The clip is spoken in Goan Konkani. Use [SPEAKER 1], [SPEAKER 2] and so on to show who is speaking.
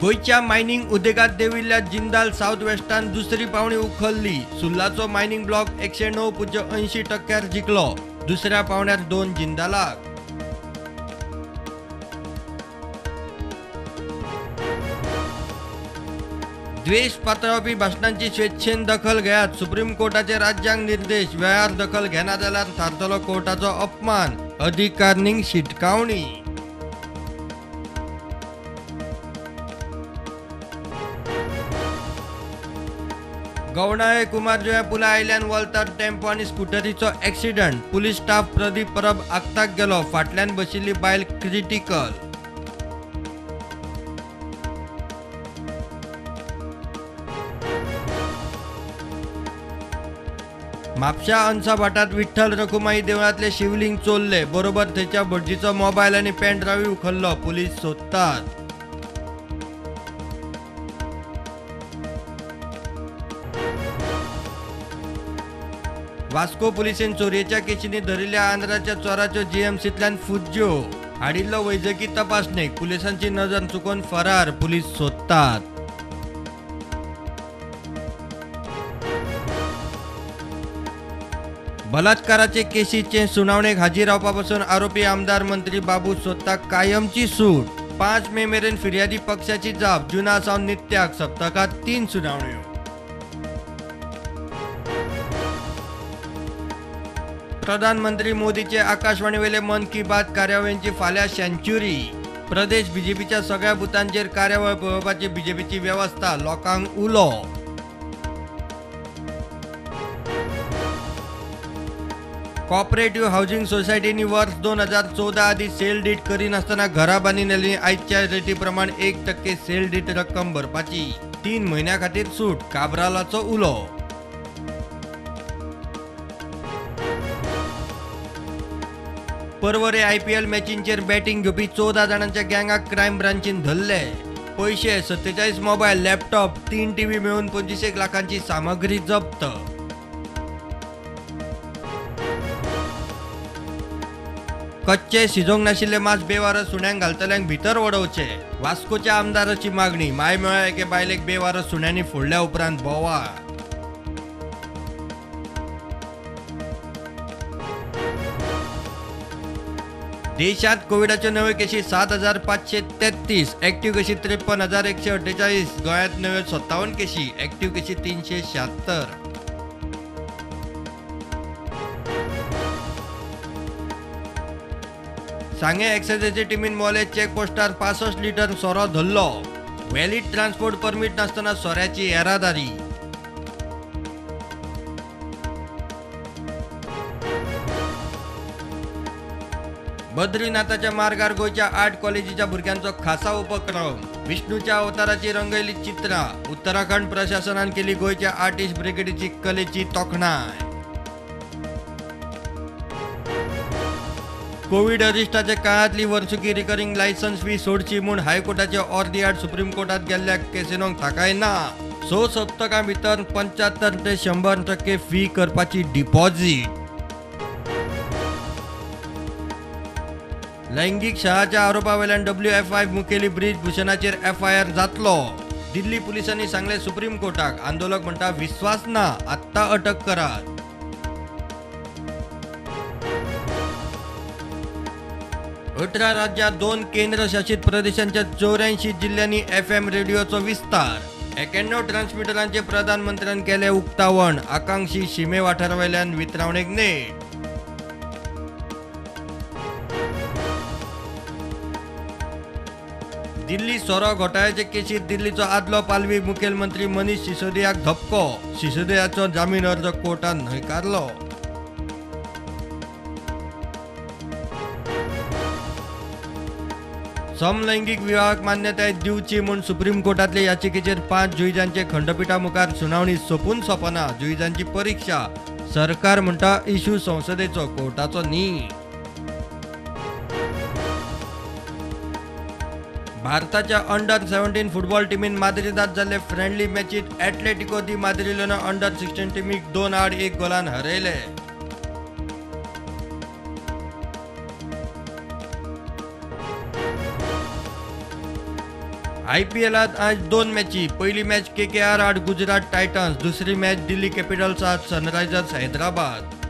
[SPEAKER 1] गोंयच्या मायनिंग उद्देगात देंविल्ल्या जिंदाल सावथ वेस्टान दुसरी पावणी उखल्ली. सुर्लाचो मायनिंग ब्लॉक 109.80% जिखलो. दुसऱ्या पावण्यार 2 जिंदालाक. द्वेष पातळावपी भाशणांची स्वेच्छेन दखल घेयात, सुप्रीम कोर्टाचे राज्यांक निर्देश. वेळार दखल घेना जाल्यार थारतलो कोर्टाचो अपमान, अधिकारणींक शिटकावणी. गवणाळे कुमारजुव्या पुला आयल्यान वल्तार टेम्पो आनी स्कुटरीचो एक्सिडंट. पुलीस स्टाफ प्रदीप परब आक्ताक गेलो. फाटल्यान बशिल्ली बायल क्रिटिकल. म्हापशा अंसा भाटात विठ्ठल रखुमाई देवळांतले शिवलिंग चोरले. बरोबर थंयच्या भटजीचो मोबायल आनी पेन ड्रायव्ह उखल्लो. पुलीस सोदतात. वास्को पुलिसेन चोरयेच्या केशींनी धरिल्ल्या आंध्राच्या चोराच्यो जीएमसींतल्यान फुज्ज्यो. हाडिल्लो वैजकी तपासणेक. पुलिसांची नजर चुकोवन फरार. पुलीस सोदतात. बलात्काराचे केशीचे सुनावणेक हाजीर रावपा पसून आरोपी आमदार मंत्री बाबू सोदताक कायमची सूट. 5 मे मेरेन फिर्यादी पक्षाची जाप. जुना सावन नित्याक सप्तकांत 3 सुनावण्यो. प्रधानमंत्री मोदीचे आकाशवाणीवेले मन की बात कार्यावळींची फाल्यां सेंच्युरी. प्रदेश बीजेपीच्या सगळ्या बुथांचेर कार्यावळ पळोवपाची बीजेपीची वेवस्था. लोकांक उलो. कॉपरेटिव्ह हावसिंग सोसायटींनी वर्स 2014 आदी सेल डीड करिनासतना घरां बांदिल्ली आयच्या रेटी प्रमाण 1% सेल डीड रक्कम भरपाची. 3 म्हयन्यां खातीर सूट. काब्रालाचो उलो. परवरे आयपीएल मॅचींचेर बॅटिंग घेवपी 14 जाणांच्या गँगाक क्रायम ब्रांचीन धरले. पयशे, 47 मोबायल, लॅपटॉप, 3 टीव्ही मेळून 25 लाखांची सामग्री जप्त. कच्चे शिजोवंक नाशिल्ले मांस बेवारस सुण्यांक घालतल्यांक भितर वडोवचे, वास्कोच्या आमदाराची मागणी. मायमेळ्या एके बायलेक बेवारस सुण्यांनी फोडल्या उपरांत बोवाळ. देशात कोविडाच्यो नव्यो केशी 7,533, ऍक्टिव्ह केशी 53,148. गोंयांत नव्यो 57 केशी, ऍक्टिव्ह केशी 376. सांगे एक्सायजाचे टिमीन मोले चेकपोस्टार 65 लिटर सोरो धरलो. व्हॅलिड ट्रान्सपोर्ट परमीट नासतना सोऱ्याची येरादारी. बद्रीनाथाच्या मार्गार गोंयच्या 8 कॉलेजीच्या भुरग्यांचो खासा उपक्रम. विष्णूच्या अवताराची रंगयली चित्रां. उत्तराखंड प्रशासनान केली गोंयच्या आर्टिस्ट ब्रिगेडीची कलेची तोखणाय. कोविड अरिश्टाच्या काळांतली वर्सुकी रिकरिंग लायसन्स फी सोडची म्हूण हायकोर्टाचे ऑर्दी आड सुप्रीम कोर्टात गेल्ल्या केसिनोंक थाकाय ना. 6 सप्तकां भितर 75 ते 100% फी करपाची डिपॉझिट. लैंगिक छळाच्या आरोपावेल्यान WFI मुखेली ब्रिज भूषणाचेर FIR जातलो. दिल्ली पुलिसांनी सांगले सुप्रीम कोर्टाक. आंदोलक म्हणटा विस्वास ना, आत्ता अटक करात. 18 राज्यां 2 केंद्रशासित प्रदेशांच्या 84 जिल्ह्यांनी FM रेडिओचो विस्तार. 91 ट्रान्समिटरांचे प्रधानमंत्र्यान केले उक्तावण. आकांक्षी शिमे वाठारावेल्यान वितरावणेक नेट. दिल्ली सोरो घोटाळ्याचे केशीत दिल्लीचो आदलो पालवी मुखेलमंत्री मनीष सिसोदियाक धपको. सिसोदियाचो जामीन अर्ज कोर्टान न्हयकारलो. समलैंगिक विवाहाक मान्यताय दिवची म्हूण सुप्रीम कोर्टातले याचिकेचेर 5 जुईजांचे खंडपीठा मुखार सुनावणी सोंपून सोंपना. जुईजांची परीक्षा. सरकार म्हणटा इश्यू संसदेचो, कोर्टाचो न्ही. भारताच्या अंडर 17 फुटबॉल टीमीन माद्रिदात जाल्ले फ्रेंडली मॅचीत ॲटलेटिको दी माद्रिलोन अंडर 16 टीमीक 2-1 गोलान हरयले. आयपीएलांत आज 2 मॅची. पयली मॅच केकेआर आड गुजरात टायटन्स, दुसरी मॅच दिल्ली कॅपिटल्स आड सनरायझर्स हैदराबाद.